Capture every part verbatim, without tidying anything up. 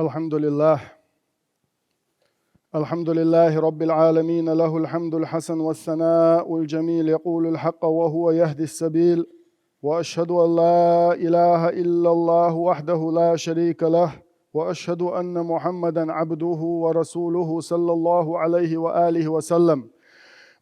الحمد لله. الحمد لله رب العالمين، له الحمد الحسن والثناء الجميل، يقول الحق وهو يهدي السبيل، وأشهد أن لا إله إلا الله وحده لا شريك له، وأشهد أن محمدا عبده ورسوله صلى الله عليه وآله وسلم.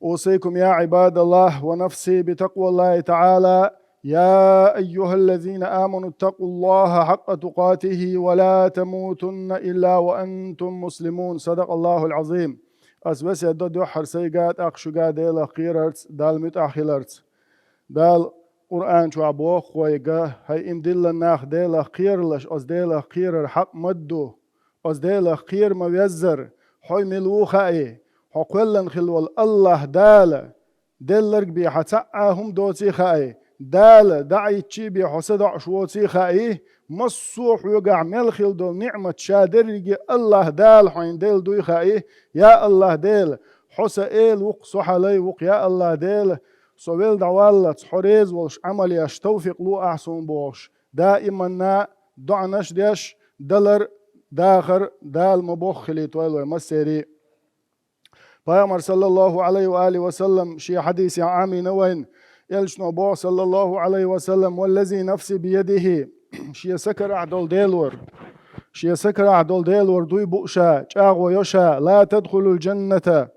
أوصيكم يا عباد الله ونفسي بتقوى الله تعالى. يا أيها الذين آمنوا اتقوا الله حق تقاته ولا تموتن إلا وأنتم مسلمون. صدق الله العظيم. Ас весет до дуьххьара сайга, тӀаккха шуьга Делах кхерарца, Далла муьтӀахь хиларца. Дала Къуръан чохь боху вайга: «ХӀай, им диллина нах, Делах кхералаш, оцу Делах кхерар хьакъ ма ду. Оцу Делах кхера ма веззара, хьо мила ву хаий, хьо кхоьллина хилла волу АллахӀ Дала делларг бен хьан цхьа а хӀума доций хаий, Дала дӀаийчий бен хьо садоӀуш воций хаий, массо а хьоьгахь мел хилла долу ниӀмат ша дерриге АллахӀ Дала хьайна делла дуй хаий, я АллахӀ Дела, хьо сан эла ву-кх, со хьан лай ву-кх, я АллахӀ Дела, со велла дӀаваллалц хьо реза волуш Ӏамал еш товфикъ ло ахь суна», – бохуш, даиманна доӀанаш деш, далар, дахар Дала ма бохху хилийта вай массерий. Пайхамар, саллаллаху Ӏалайхи ва алихи ва саллам, шен хьадисехь Ӏамийна вайна, элчано боху, саллаллаху Ӏалайхи ва саллам: «Валлази нафси биядихи», шен са карахь долу Делора, шен са карахь долу Делора дуй бу ша, чӀагӀо йо ша: «Ла тадхулул джанната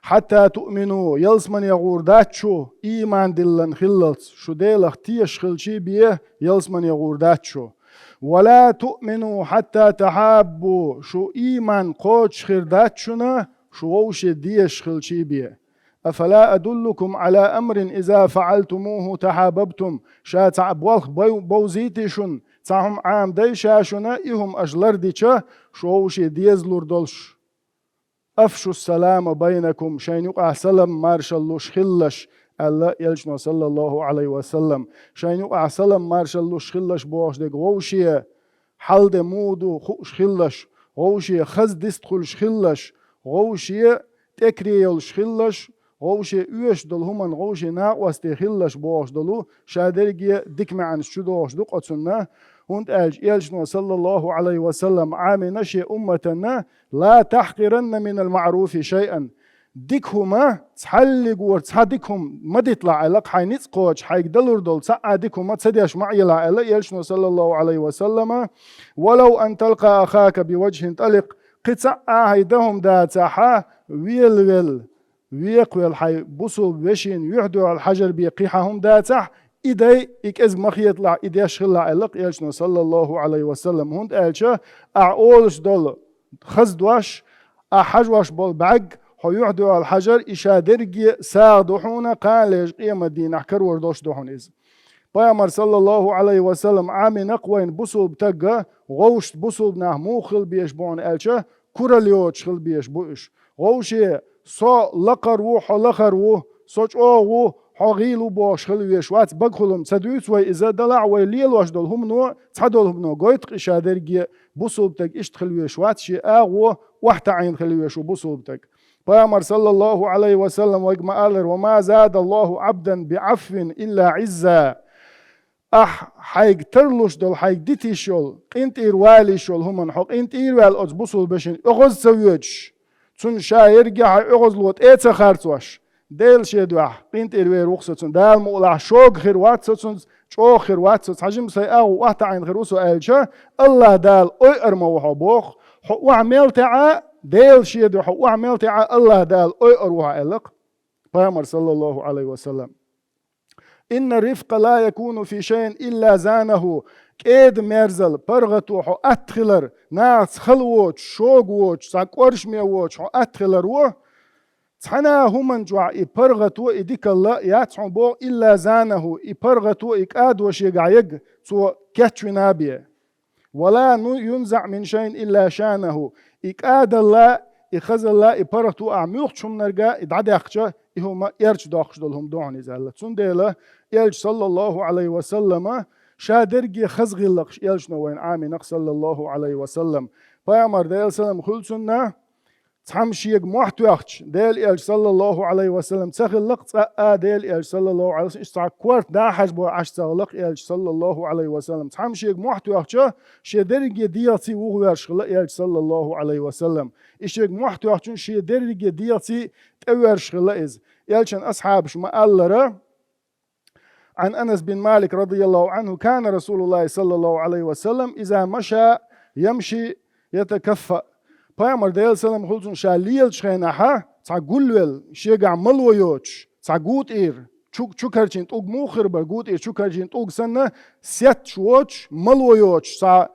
хьатта туъмину», ялсамане гӀур дац шу, ийман диллина хиллалц, шу Делах тешаш хилчий бен ялсамане гӀур дац шу. «Ва ла туъмину хьатта тахьаббу», шу ийман кхочуш хир дац шуна, шу вовше дезаш хилчий бен. «Афала адуллукум Ӏала амрин иза фаӀалтумуху тахьабабтум», ша цхьаъ болх бов-, бовзийти шуна, цхьа хӀума Ӏамадай ша шуна, и хӀума аша лардича, шу вовше дезалур долуш. «Афшу салама байнакум», шайна юкъахь салам-маршалла луш хилалаш, аьлла элчано, саллаллаху Ӏалайхи ва саллам. Шайна юкъахь салам-маршалла луш хилалаш бохуш дерг вовше хьал де муха ду хууш хилалаш, вовше хаза дистхуьлуш хилалаш, вовше тӀекаре йолуш хилалаш, вовше оьшуш долу хӀуманна вовше накъостий хилалаш бохуш долу, ша дерриге дика маьӀнаш чу догӀуш ду-кх оцунна, хӀунда аьлча элчано, саллаллаху Ӏалайхи ва саллам, Ӏамийна шен умматанна: «Ла тахькъиранна минал маъруфи шайъан». Дика хӀума, цхьаллигора цхьа дика хӀума ма диталахь аьлла-кх, хьайн ницкъ кхочуш хьайга далур долу цхьа а дика хӀума ца деш ма Ӏелахь аьлла элчано, саллаллаху Ӏалайхи ва саллама: «Валав ан талкъа ахака биваджхин тӀаликъ», кхин цхьа а хьайн дан хӀума дацахь, велавелла, векхавелла хьайн бусулба вешина юьхь-дуьхьал хьажар бен кхин хьан хӀума дацахь, и дай, и кӀезиг ма хеталахь, и деш хилалахь аьлла-кх элчано, саллаллаху Ӏалайхи ва саллам. ХӀунда аьлча ахь олуш долу хаза дош, ахь хьажош болу бӀаьрг, хьо юьхь-дуьхьал хьажар, и ша дерриге сагӀа ду хьуна, кхана лежа къематдийнахь карор долуш ду хьуна иза. Пайхамар, саллаллаху Ӏалайхи ва саллам, Ӏамийна-кх вайна бусулба тагга, вовшашца бусулба нах муха хила безаш бу хьуна аьлча, куралла йоцуш хила безаш бу уьш. Вовше со лакхара ву, хьо лахара ву, со чӀогӀа ву, хьо гӀийла ву бохуш хила везаш вац, багахула хӀума ца дуьйцу вай иза, делахь а вай лелош долу хӀумано, цхьадолу хӀумано гойту-кх и ша дерриге, бусулба таг иштта хила везаш вац, шен агӀо охьатаӀийна хила везаш ву бусулба таг. Пайхамар, саллаллаху Ӏалайхи ва саллам, вайга ма-аллара: «Ва ма задаллаху Ӏабдан биӀафвин илла Ӏизза». Ахь хьайга тарлуш долу, хьайга дитийш йолу, къинтӀера валийш йолу хӀуманна хьо къинтӀера ваьлла оцу бусулба вешина оьгӀаз ца воьдуш, цунна ша ерриге а хьайн оьгӀазло тӀе ца харцош, Дела шен дуьхьа къинтӀера вер ву-кх со цунна, Дала мукъалахь шога хир вац со цуьнца, чӀогӀа хир вац со цуьнца, хьажа-м сайн агӀо охьатаӀийна хир ву со аьлча, АллахӀ Дала ойур ма ву хьо боху, хьо охьа мел таьӀа, Дела шен дуьхьа хьо охьа мел таьӀа, АллахӀ Дала ойур ву хьо аьлла-кх Пайхамар, саллаллаху Ӏалайхи ва саллам. «Инна рифкъа ла якуну фи шайин илла занаху». КӀеда-мерзал, паргӀато хьо атта хилар, нахаца хала воцуш, шога воцуш, цхьа кӀоршаме воцуш хьо атта хилар ву. Цхьана а хӀуманна чохь и паргӀато, и дикалла яц хьуна боху, илла занаху, и паргӀато, и кӀадо шегахь ерг цо кечвина бен. «Ва ла ну-, юнзаӀ мин шайин илла шанаху». И кӀадалла, и хазалла, и паргӀато ахь муьлххачу хӀуманарга и дӀадаьккхича, и хӀума эрча доккхуш долу хӀума ду хьуна иза аьлла. Цундела элча, саллаллаху Ӏалайхи ва саллама, ша дерриге хаза гӀиллакхаш элчано вайна Ӏамийна-кх, саллаллаху Ӏалайхи ва саллам. Пайхамар, Делан салам хуьлу цунна, цхьамма шега мохь тоьхча, Делан Элча, саллаллаху Ӏалайхи ва саллам, ца хиллакх цкъа а, Делан Элча, саллаллаху Ӏалайхи ва саллам, иштта цхьа корта дӀа а хьажа бохуш Ӏаш ца хиллакх Элча, саллаллаху Ӏалайхи ва саллам. Цхьамма шега мохь тоьхча, шен дерриге дегӀаций вухавоьрзуш хилла Элча, саллаллаху Ӏалайхи ва саллам. И шега мохь тоьхчунна шен дерриге дегӀаций тӀевоьрзуш хилла иза. Элчан асхьабаша ма-аллара, عن أنس بن مالك رضي الله عنه: كان رسول الله صلى الله عليه وسلم إذا مشى يمشي يتكفأ. Пайхамар, Делан салам хуьлда цунна, ша лелачу хенахь, цхьа гулвелла, шегахь мало йоцуш, цхьа гутӀера, чу, чу карчийна тӀулг муха хир бара, гутӀера чу карчийна тӀулг санна, сетташ воцуш, мало йоцуш, цхьа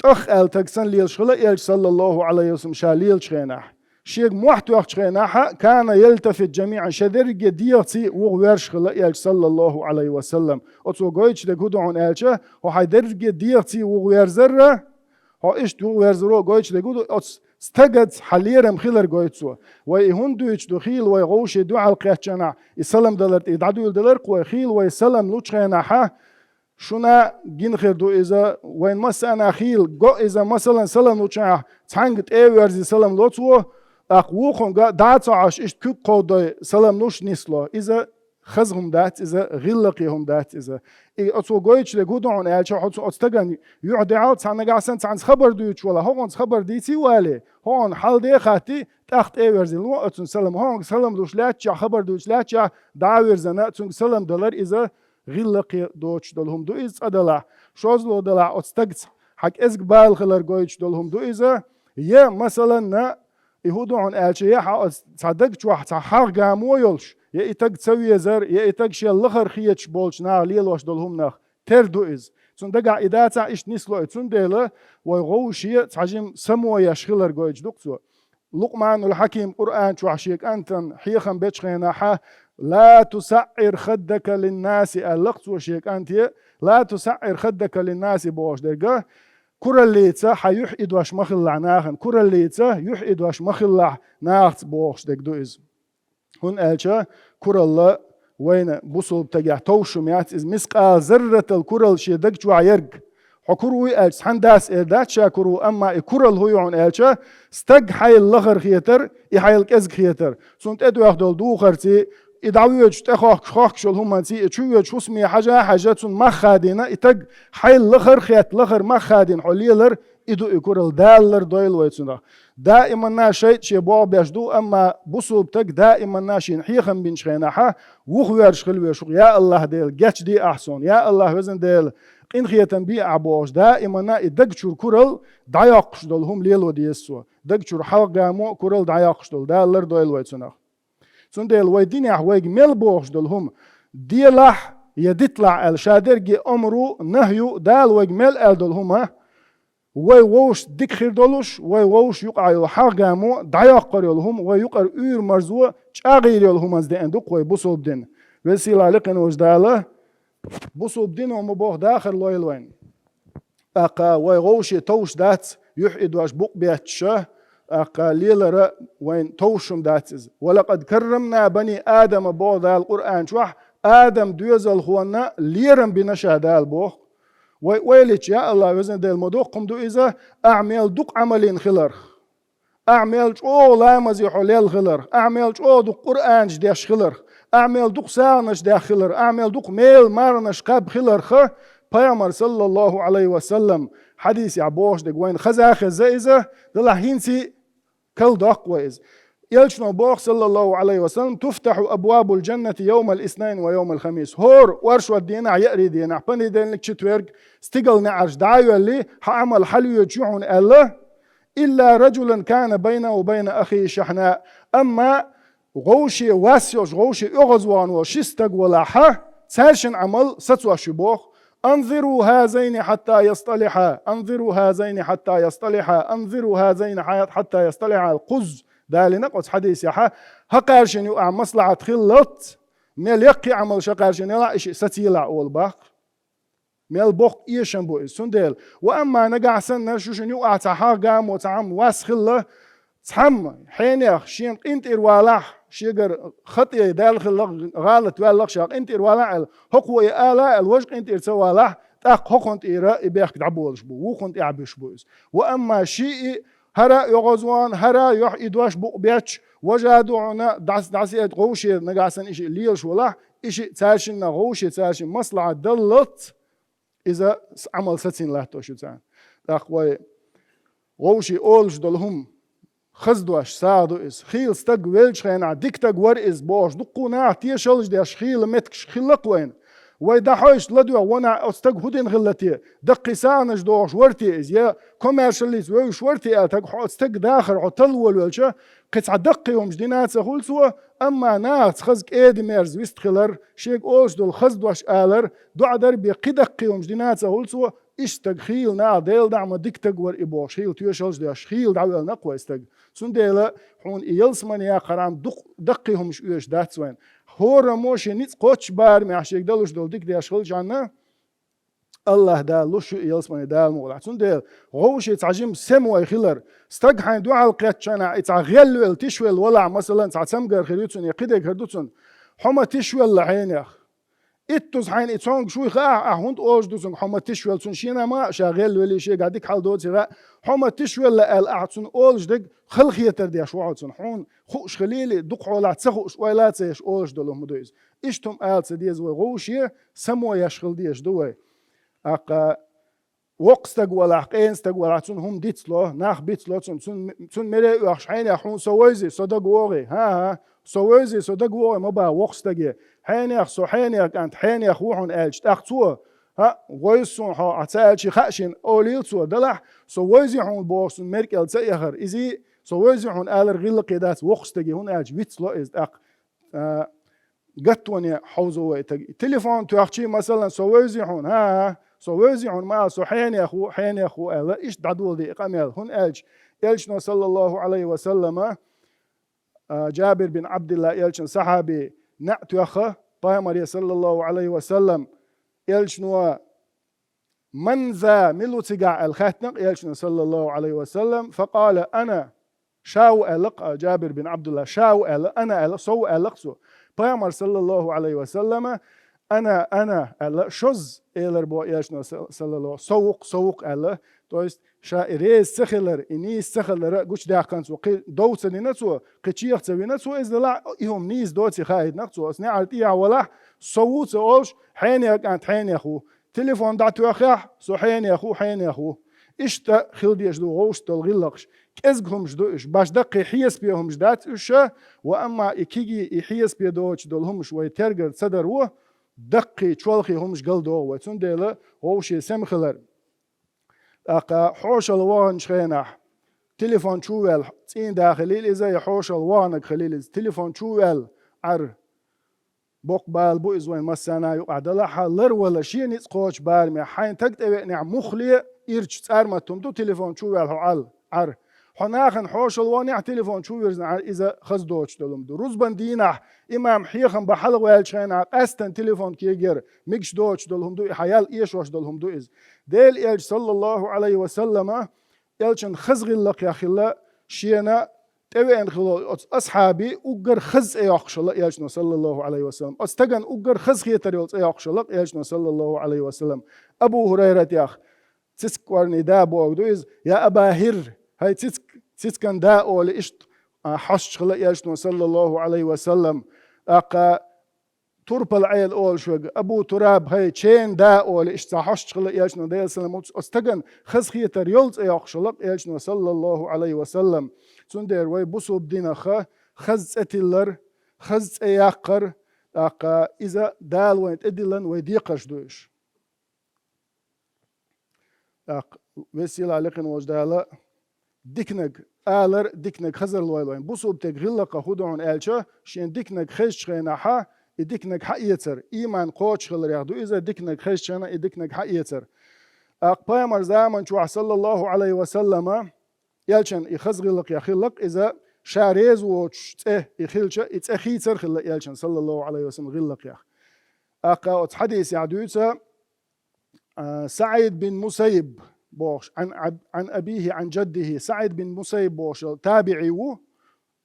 тӀах аьлла таг санна лелаш хилла Элча, саллаллаху Ӏалайхи ва саллам, ша лелачу хенахь. Шега мохь тоьхчу хенахь, كان يلتفت جميعا, шен дерриге дегӀаций вухавоьрзуш хилла Элча, саллаллаху Ӏалайхи ва саллам. Оцо гойтуш дерг хӀун ду хьуна аьлча, хьо хьайн дерриге дегӀаций вухаверзар а, хьо иштта вухаверзаро гойтуш дерг хӀун ду, оцу стагаца хьан лерам хилар гойту цо. Вай и хӀунда дуьйцуш ду, хийла вай вовшийн дуьхьал кхеттачу хенахь, и салам далар тӀе дӀадуьйладалар-кх вай, хийла вай салам лучу хенахь, шуна гина хир ду иза, вайн массарна хийла го иза, масалан, салам лучу хенахь, цхьаьнга тӀе а верзий салам ло цо, тӀаккха вукхунга дӀа а ца Ӏаш, иштта куьг кховдой салам луш нисло. Иза хаза хӀума дац иза, гӀиллакхе хӀума дац иза. И оцо гойтуш дерг хӀун ду хьуна аьлча, хьо цу оцу стагана юьхь-дуьхьал цхьа нагахь санна цхьаьнца хабар дуьйцуш валахь, хӀокхунца хабар дийций а валий, хӀокхунна хьал де а хаттий, тӀаккха тӀе а верзина ло оцунна салам. ХӀокхунга салам луш лаьттачохь, хабар дуьйцуш лаьттачохь, дӀа а вирзина, цуьнга салам далар иза гӀиллакхе доцуш долу хӀума ду иза цкъа делахь. ШозлагӀа делахь, оцу стагца хьан кӀезиг бала хилар гойтуш долу хӀума ду иза. Я, масалан, и хӀун ду хьуна аьлча, я хьан оцу цхьа даг чохь цхьа хьагӀ гамо а йолуш, я и таг ца везар, я и таг шел лахара хеташ болчу наха лелош долу хӀуманах тера ду иза. Цуьнан дагахь и дацахь, иштта нисло и. Цундела вай вовше цхьа жима само еш хилар гойтуш ду-кх цо. Лукъманул Хьаким Къуръан чохь шен кӀантана хьехам бечу хенахь: «لا تصعر خدك للناس», аьлла-кх цо шен кӀанте, «لا تصعر خدك للناس» бохуш дерг, кураллица хьан юьхь идош ма хилалахь нахана, кураллица юьхь идош ма хилалахь нахаца бохуш дерг ду иза. ХӀунда аьлча куралла вайна бусулба тагехь товш хӀума яц иза, мискъала зарратал куралла шен даг чохь ерг. Хьо кура вуй аьлча, цхьаьна дас эр дац ша кура ву, амма и куралла хӀун ю хьуна аьлча, стаг хьайла лахара хетар, и хьайла кӀезиг хетар. Цунна тӀедоьхна долу духарций, и дӀавоьдуш, тӀехохкуш, хохкуш йолу хӀуманций, и чу воьдуш хӀусаме хьажа а хьаьжна, цунна мах хадийна, и таг хьайла лахара хетта, лахара мах хадийна хьо лелар, и ду и куралла, Дала лардойла вай цунах. Даиманна шайтӀа шен болх беш ду, амма бусулба таг даиманна шена хьехам бинчу хенахь, вухавоьрзуш хила веза хӀокху: «Я АллахӀ Дела, гечде ахь суна, я АллахӀ Везан Дела, къинхетам бе ахь», – бохуш, даиманна и даг чуьра куралла дӀайоккхуш долу хӀума лело деза цо. Даг чуьра хьагӀ гамо а куралла дӀайоккхуш долу, Дала лардойла вай цунах. Цундела вай динехь вайга мел бохуш долу хӀума, делахь я диталахь аьлла, ша дерриге амру, нахью, Дала вайга мел аьлла долу хӀума, вай вовшашца дика хир долуш, вай вовшашна юкъахь йолу хьагӀ гамо дӀайоккхур йолу хӀума, вай юкъара уьйр-марзо чӀагӀйийр йолу хӀуманца деана ду-кх вай бусулба дин. Веза-сийлахь, лекха волчу Дала бусулба дино ма боху дахар лойла вайна. ТӀаккха вай вовше товш дац, юьхь идош букъ бетташ, тӀаккха лелара вайна товш хӀума дац иза. «ولقد كرمنا بني آدم», боху Дала Къуръан чохь, Адам доьзалхонна лерам бина ша Дала боху. Вай ойла йича, я АллахӀ Везан Дела, ма доккха хӀума ду иза, ахь мел дукха Ӏамал йина хиларх. Ахь мел чӀогӀа ламазе хьо лелла хиларх, ахь мел чӀогӀа дукха Къуръанаш деш хиларх, ахь мел дукха сагӀанаш даьхна хиларх, ахь мел дукха мел марханаш кхаьбна хиларх, Пайхамар, саллаллаху Ӏалайхи ва саллам, хьадисехь бохуш дерг вайна хаза а хезна иза, делахь хӀинца а кхалдоккху вай иза. Элчано боху, саллаллаху Ӏалайхи ва саллам: «تفتح أبواب الجنة يوم الاثنين ويوم الخميس». ХӀора оршот дийнахь, яарин дийнахь, понедельник, четверг, стигала неӀарш дӀа а йоьллий, хьан Ӏамал хьалавоьдуш ю хьуна аьлла, «إلا رجلا كان بينه وبين أخيه شحناء». Амма вовше вас йолуш, вовше оьгӀазвахана волу ши стаг валахь, цаьршинна Ӏамал сацош ю боху. «أنظروا هذين حتى يصطلحا، أنظروا هذين حتى يصطلحا، أنظروا هذين حتى يصطلحا», кхузза далийна оцу хьадисехь, хӀокхаьршинна юкъахь маслахьат хиллалц, мел яккхий Ӏамал шакхаьршинна елахь, и шиъ сацийла олу боху. Мел боккха эшам бу иза. Цундела, ва амма нагахь санна шу шуна юкъахь цхьа хьагӀ гамо, цхьа Ӏамма вас хилла, цхьамма хьенех шена къинтӀера валахь, шегара хатӀе даьлла хилла, гӀалат ваьлла ша къинтӀера валахь аьлла, хӀокхо и ала аьлла, важа къинтӀера ца валахь, тӀаккха хӀокхунна тӀера и бехк дӀаболуш бу, вукхунна тӀехь буьсуш бу иза. Ва амма шиъ и ХӀара а йогӀоз ван, хӀара а йохь и дош букъ бечча, важа ду хьуна, дӀас-, дӀасаэт гӀовше, нагахь санна и шиъ лелаш валахь, и шиъ цаьршинна гӀовше, цаьршин маслахьат даллалц, иза с-, Ӏамал сацийна латтош ю царна. ТӀаккха вай гӀовше олуш долу хӀума, хаза дош, сагӀа ду иза. Хийла стаг веллачу хенахь, дика стаг вара иза бохуш, дуккха а наха тешаллаш деш, хийла меттигаш хилла-кх вайна. Вай дӀахьоьжуш ладоьгӀу, ванахь оцу стага хӀун дина хилла те, даккхий сагӀанаш дохуш вара те иза, я комаьршаллица вевзаш вара те аьлла, тӀаккха хьо оцу стеган дахар хьо талла волавелча, кхин цхьа даккхий хӀумаш дина а ца хуьлу цо, амма нахаца хаза кӀеда-мерза вистхилар, шега олуш долу хаза дош алар, доӀа дар бен кхин даккхий хӀумаш дина а ца хуьлу цо, иштта стаг хийла наха Делан дуьхьа ма дика стаг вара и бохуш, хийла тоьшаллаш деш, хийла дӀавоьллина-кх вай стаг. Цундела хьуна и ялсамане яккхархьама дукха даккхий хӀумаш оьшуш дац вайна. ХӀораммо шен ницкъ кхоччуш барамехь шега далуш долу дика деш хилчахьана, АллахӀ Дала луш ю и ялсамане Дала мукъалахь. Цундела гӀовше цхьа жима сема вай хилар. Стаг хьайна дуьхьал кхеттачу хенахь, и цхьа гӀелвелла, тишвелла валахь, масалан, цхьа цамгар хир ю цунна, я кхидерг хир ду цунна. Хьо ма тишвелла хьенех. Иттаза хьайна и цомгуш вуй хаахь, ахь хӀунда олуш ду цунга, хьо ма тишвелла, цунна шена ма а ша гӀелвелла, шегахь дика хьал доций хаьа, хьо ма тишвелла аьлла, ахь цунна олуш дерг халахетар деш ву хьо цунна. Хьуна хууш хилийла, дукха хьолахь ца хууш, ойла а ца еш олуш долу хӀума ду иза. Иштта хӀума ала ца деза вай, гӀовше само еш хила дезаш ду вай. ТӀаккха воккха стаг валахь, къена стаг валахь, цунна хӀума дицло, нах бицло цунна, цунна, цунна мере а оьхуш, хьенех, хьуна со вевзий, со дага вогӀий, хӀан-хӀа, со вевзий, со дага вогӀий ма боху воккха стаге. Хьенех, со хьенех кӀант, хьенех ву хьуна аьлча, тӀаккха цо, хӀаъ, вевза суна хьо, ахь ца аьлча хаьа шена, олийла цо, делахь, со вевзий хьуна бохуш, цунна мер кӀел ца эхар, изий, со вевзий хьуна алар гӀиллакхе дац воккхачу стаге, хӀунда аьлча вицло иза тӀаккха. А, гаттоне хьовзо вай стаг. Телефон тоьхчий, масалан, со вевзий хьуна, хӀан-хӀа, со вевзий хьуна ма ала, со хьенех ву, хьенех ву аьлла, иштта дӀадоладе и къамел. ХӀунда аьлча Элчано, саллаллаху Ӏалайхи ва саллама, а, Джабир бин Ӏабдилла, Элчан сахьаби, неӀ тоьхна, Пайхамаре, саллаллаху Ӏалайхи ва саллам, Элчано, «Ман за, мила ву цигахь?» аьлла хаьттина-кх Элчано, саллаллаху Ӏалайхи ва саллам, факъала: «Ана». Ша ву аьлла-кх, а, Джабир бин Ӏабдулла, ша ву аьлла, «ана» аьлла, со ву аьлла-кх цо. Пайхамар, саллаллаху Ӏалайхи ва саллама, «Ана, ана» аьлла, шозза элар боху Элчано, са-, саллаллаху, «Со ву-кх, со ву-кх» аьлла. То есть, ша и реза ца хилар, и нийса ца хилар гучудаьккхина цо, кхин дов ца дина цо, кхин чеха ца вина цо, иза делахь, и хӀума нийса доций хаийтина-кх цо. Оцу неӀарна тӀехьа валахь, со ву ца олуш, хьенех кӀант хьенех ву. Телефон дӀатоьххехь, со хьенех ву, хьенех ву. Иштта хила дезаш ду вовшашца долу гӀиллакхаш. КӀезиг хӀумаш ду уьш, баш даккхий хьесапе хӀумаш дац уьш ша, ва амма и кегий, и хьесапе доцуш долу хӀумаш вай тергар ца дар ву, даккхий, чолхе хӀумаш галдоху вай. Цундела вовше сема хилар. ТӀаккха хьошалла ваханчу хенахь, телефон чу ваьлла, цӀийнан да хилийла иза, я хьошалла ваханарг хилийла иза, телефон чу ваьлла, Ӏар. Боккха бала бу иза вайн массарна юкъахь далахь, ларвала шен ницкъ кхочу барамехь, хьайн стаг тӀевеанехь муххале а ирча цӀармат хӀума ду, телефон чу ваьлла хьо Ӏал-, Ӏар. Хьо нахана хьошалла ваханехь телефон чу вирзина Ӏар, иза хаза доцуш долу хӀума ду. Рузбан дийнахь имам хьехам бан хьалха ваьллачу хенахь къаьсттина телефон кегар, мегаш доцуш долу хӀума ду, и хьан ял эшош долу хӀума ду иза. Делан Элча, саллаллаху Ӏалайхи ва саллама, Элчан хаза гӀиллакхех хилла, шена тӀевеана хилла оцу асхьаби уггар хаза цӀе йоккхуш хилла Элчано, саллаллаху Ӏалайхи ва саллам. Оцу стагана уггар хаза хетар йолу цӀе йоккхуш хилла Элчано, саллаллаху Ӏалайхи ва саллам. Абу ХӀурайратех, цицкан кӀорни да боху ду иза, я Аба ХӀир, хӀай цицк-, цицкан да олий иштта, а, хьостуш хилла Элчано, саллаллаху Ӏалайхи ва саллам. ТӀаккха Турпал Ӏела олуш верг, Абу Тураб, хӀай чен да олий, иштта цхьа хьостуш хилла Элчано, Делан салам хуьлда цунна, оцу стагана хаза хетар йолу цӀе йоккхуш хилла Элчано, саллаллаху Ӏалайхи ва саллам. Цундела вай бусулба динах хаза цӀе тиллар, хаза цӀе яккхар, тӀаккха иза Дала вайна тӀедиллина вай декхарш ду уьш. ТӀаккха веза-сийлахь лекха волчу Дала диканиг алар, диканиг хазар лойла вайн. Бусулба стеган гӀиллакх хӀун ду хьуна аьлча, шен диканиг хезачу хенахь, и диканиг хьаэцар, ийман кхочуш хиларех ду иза, диканиг хезачу хенахь, и диканиг хьаэцар. ТӀаккха пайхамар заман чохь, саллаллаху Ӏалайхи ва саллама, Элчан и хаза гӀиллакхех хилла-кх иза, ша реза воцуш цӀе и хилча, и цӀе хийцар хилла Элчан, саллаллаху Ӏалайхи ва саллам, гӀиллакхех. ТӀаккха оцу хьадисехь дуьйцу, а, СаӀид бин Мусаййиб бохуш, Ӏан Аб-, Ӏан абихи, Ӏан джаддихи, СаӀид бин Мусаййиб бохуш йолу табиӀи ву,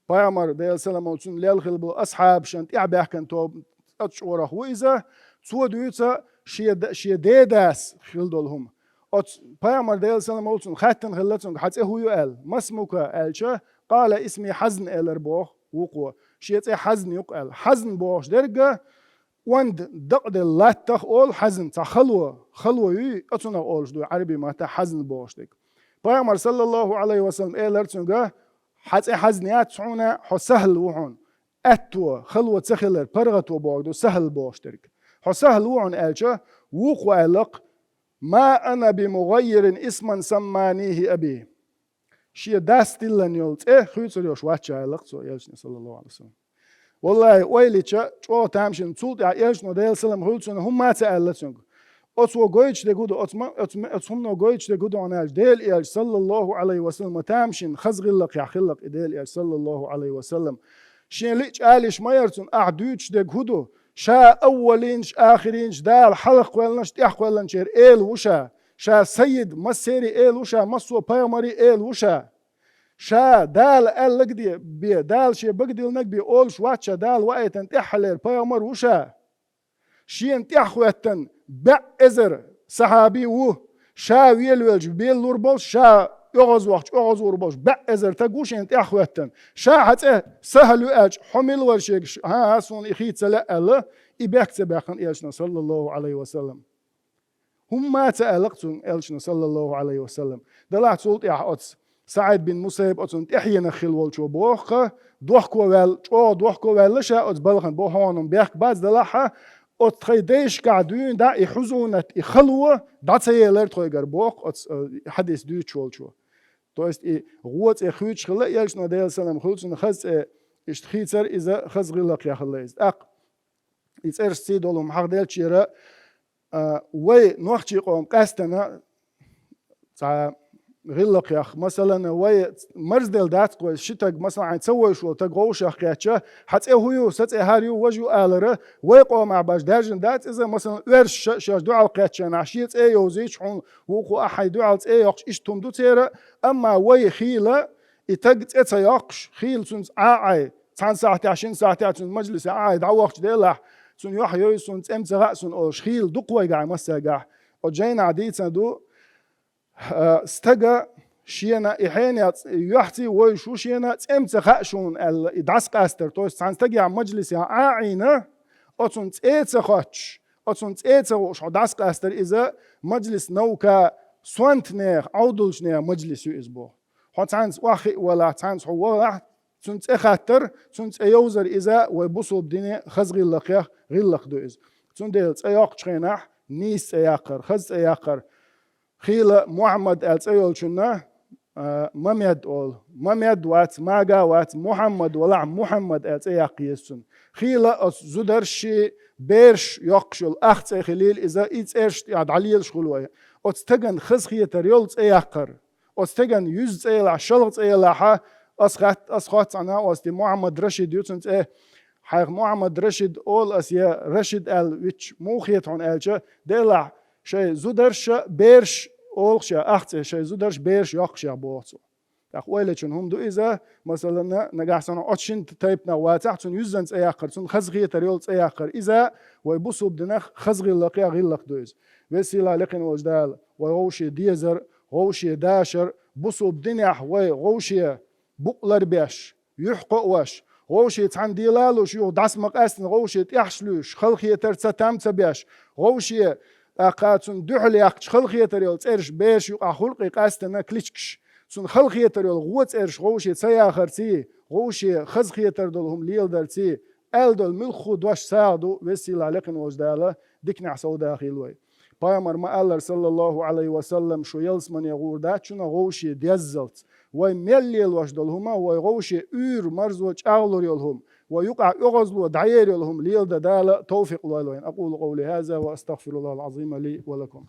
пайхамар, Делан салам хуьлда цунна, лелла хилла болу асхьабашна тӀаьхьабаьхкина тоба цӀа чкъурах ву иза, цо дуьйцу шен д-, шен дедас хилла долу хӀума. Оцу пайхамар, Делан салам хуьлда цунна, хаьттина хилла цуьнга: «Хьан цӀе хӀун ю?» аьлла. «Масмука?» аьлча, «Къала: исми Хьазн», элира боху вукхо. Шен цӀе Хьазн ю-кх аьлла. Хьазн бохуш дерг онда дакъаделла латтах олу Хьазн, цхьа хало, хало юй, оцунах олуш ду Ӏаьрбийн маттахь Хьазн бохуш дерг. Пайхамар, саллаллаху Ӏалайхи ва саллам, элира цуьнга: «Хьан цӀе Хьазн яц хьуна, хьо Сахьл ву хьуна». Аьтто, хало ца хилар, паргӀато бохург ду Сахьл бохуш дерг. «Хьо Сахьл ву хьуна», аьлча, вукхо аьлла-кх: «Ма ана би мугӀаййирин исман самманихи аби». Шен дас тиллина йолу цӀе хуьйцур йолуш вац ша, аьлла-кх цо элчане, саллаллаху Ӏалайхи ва саллам. Валлахьи, ойла йича, чӀогӀа тамашийна, цул тӀаьхьа элчано, Делан салам хуьлда цунна, хӀумма а ца аьлла цуьнга. Оцо гойтуш дерг хӀун ду, оцу ма-, оцу ма-, оцу хӀумано гойтуш дерг хӀун ду хьуна аьлча, Делан элча, саллаллаху Ӏалайхи ва саллам, тамашийна хаза гӀиллакхехь хилла-кх и Делан элча, саллаллаху Ӏалайхи ва саллам. Шен лиъчу алиш ма яра цунна, ахь дуьйцуш дерг хӀун ду? Ша аввалинаш, ахиринаш, Дала хьалхакхоьллинарш, тӀаьхьакхоьллинчеран Эла ву ша. Ша саййид, массеран Эла ву ша, массо а пайхамарийн Эла ву ша. Ша Дала аьлларг де бен, Дала шен бага диллинарг бен олуш вац ша, Дала ваийтина тӀаьххьалера пайхамар ву ша. Шена тӀаьхьахӀоьттина бӀе эзар сахьаби ву. Ша велавелча велалур болуш, ша оьгӀазвахча оьгӀазвур болуш бӀе эзар стаг ву шена тӀаьхьахӀоьттина. Ша хьан цӀе Сахьл ю аьлча, хьо мила вара шега, хӀан-хӀа, суна и хийца ца лаьа аьлла, и бехк ца баьккхина элчано, саллаллаху Ӏалайхи ва саллам. ХӀумма а ца аьлла-кх цуьнга элчано, саллаллаху Ӏалайхи ва саллам. Делахь цул тӀаьхьа оцу СаӀид бин Мусаййиб оцунна тӀаьхьенах хилла волчо боху-кх, дохковаьлла, чӀогӀа дохковаьлла ша оцу балхана, бо хьуна бехк бац, делахь а, оцу тхайн дайшкахь дуьйна дӀа и хьузунат, и хало дӀа ца елира тхойгара боху оцу, э, хьадис дуьйцуш волчо. То есть и гӀо цӀе хуьйцуш хилла элчано, Делан салам хуьлда цунна, хаза цӀе иштта хийцар иза, хаза гӀиллакхехь хилла иза. ТӀаккха и цӀераш сий долу хӀума хьахделчера, а, вай нохчийн къоман къаьстина цхьа гӀиллакхех, масалан, вай марзделла дац-кх вай, ши стаг, масалан, хьайн ца вевзаш волу стаг вовшах кхетча, хьан цӀе хӀун ю, сан цӀе хӀара ю, важа ю алара, вай къомахь баш даьржина дац иза, масалан, оьрсаша шаьш дуьхьал кхетча, нах шен цӀе йовзуьйтуш, хьуна вукхо ахь хьайн дуьхьал цӀе йоккхуш, иштта хӀума ду церан, амма вай хийла и стаг цӀе ца йоккхуш, хийла цуьнца Ӏа а Ӏай, цхьана сахьтехь, шина сахьтехь цуьнан мажлисе Ӏа а Ӏай дӀавахча, делахь, цунна юьхь йойзу, суна цӀе-м ца хаьа суна олуш, хийла ду-кх вайгахь массаьргахь. Оцу жайнахь дийцина ду, а, стага шена и хьенех цӀ-, юьхьций вевзаш ву шена, цӀе-м ца хаьа шуна аьлла, и дӀасакъастар, то есть цхьана стагехь мажлисехь Ӏа а Ӏийна, оцунна цӀе а ца хоттуш, оцунна цӀе а ца хууш хьо дӀасакъастар иза, мажлис новкъа сонта нехан, Ӏовдалчу нехан мажлис ю иза боху. Хьо цхьаьнца охьахиъна валахь, цхьаьнца хьо валахь, цуьнан цӀе хаттар, цуьнан цӀе йовзар иза вай бусулба динан хаза гӀиллакхех гӀиллакх ду иза. Цундела цӀе йоккхучу хенахь нийса цӀе яккхар, хаза цӀе яккхар. Хийла Мухьаммад аьлла цӀе йолчунна, а, Мамед олу. Мамед вац, Мага вац, Мухьаммад валахь, Мухьаммад аьлла цӀе яккха еза цунна. Хийла оцу зударшший, бераш йоккхуш йолу ах цӀе хилийла иза, и цӀераш тӀехь дӀалелаш хуьлу вай. Оцу стагана хазахетар йолу цӀе яккхар. Оцу стеган юьзза цӀе елахь, шалха цӀе елахьа, ас хатт-, ас хотту цхьана, оцу тӀе Мухьаммад Рашид ю цуьнан цӀе. Хьайх Мухьаммад Рашид олу ас, я Рашид аьлла вичча, муха хета хьуна аьлча, делахь шайн зударша, бераш олуш я ах цӀе, шайн зударша, бераш йоккхуш я боху цо. ТӀаккха ойла йечун хӀума ду иза, масалан, нагахь санна оцу шина тайпанах вацахь, цунна юьззан цӀе яккхар, цунна хазахетар йолу цӀе яккхар. Иза вай бусулба динах хаза гӀиллакхех гӀиллакх ду иза. Веза-сийлахь лекхина волчу Дала вай вовшийн дезар, вовшийн дашар, бусулба динехь вай вовшийн букъ ларбеш, юьхь кхоош, вовшийн цхьаьна дела а луш, юха дӀаса ма къаьстина, вовшийн тӀехьаш луьйш, халахетар ца там ца беш, вовшийн, тӀаккха цунна дуьхьал яьккхича халахетар йолу цӀераш бераш юкъахь хуьлу-кх къаьстина, кличкаш. Цунна халахетар йолу гӀо цӀераш вовшийн ца яхарций, вовшийн хазахетар долу хӀума леладарций, аьлла долу муьлхха а дош сагӀа ду, веза-сийлахь лекхина волчу Дала диканехь совдахийла вай. Пайхамар ма-аллара, саллаллаху Ӏалайхи ва саллам, шу ялсамане гӀур дац шуна вовшийн деззалц. Вай мел лелош долу хӀума вай вовшийн уьйр, марзо чӀагӀлур йолу хӀума, вай юкъахь оьгӀазло дӀаер йолу хӀума леладан Дала товфикъ лойла вайна. أقول قولي هذا وأستغفر الله العظيم لي ولكم.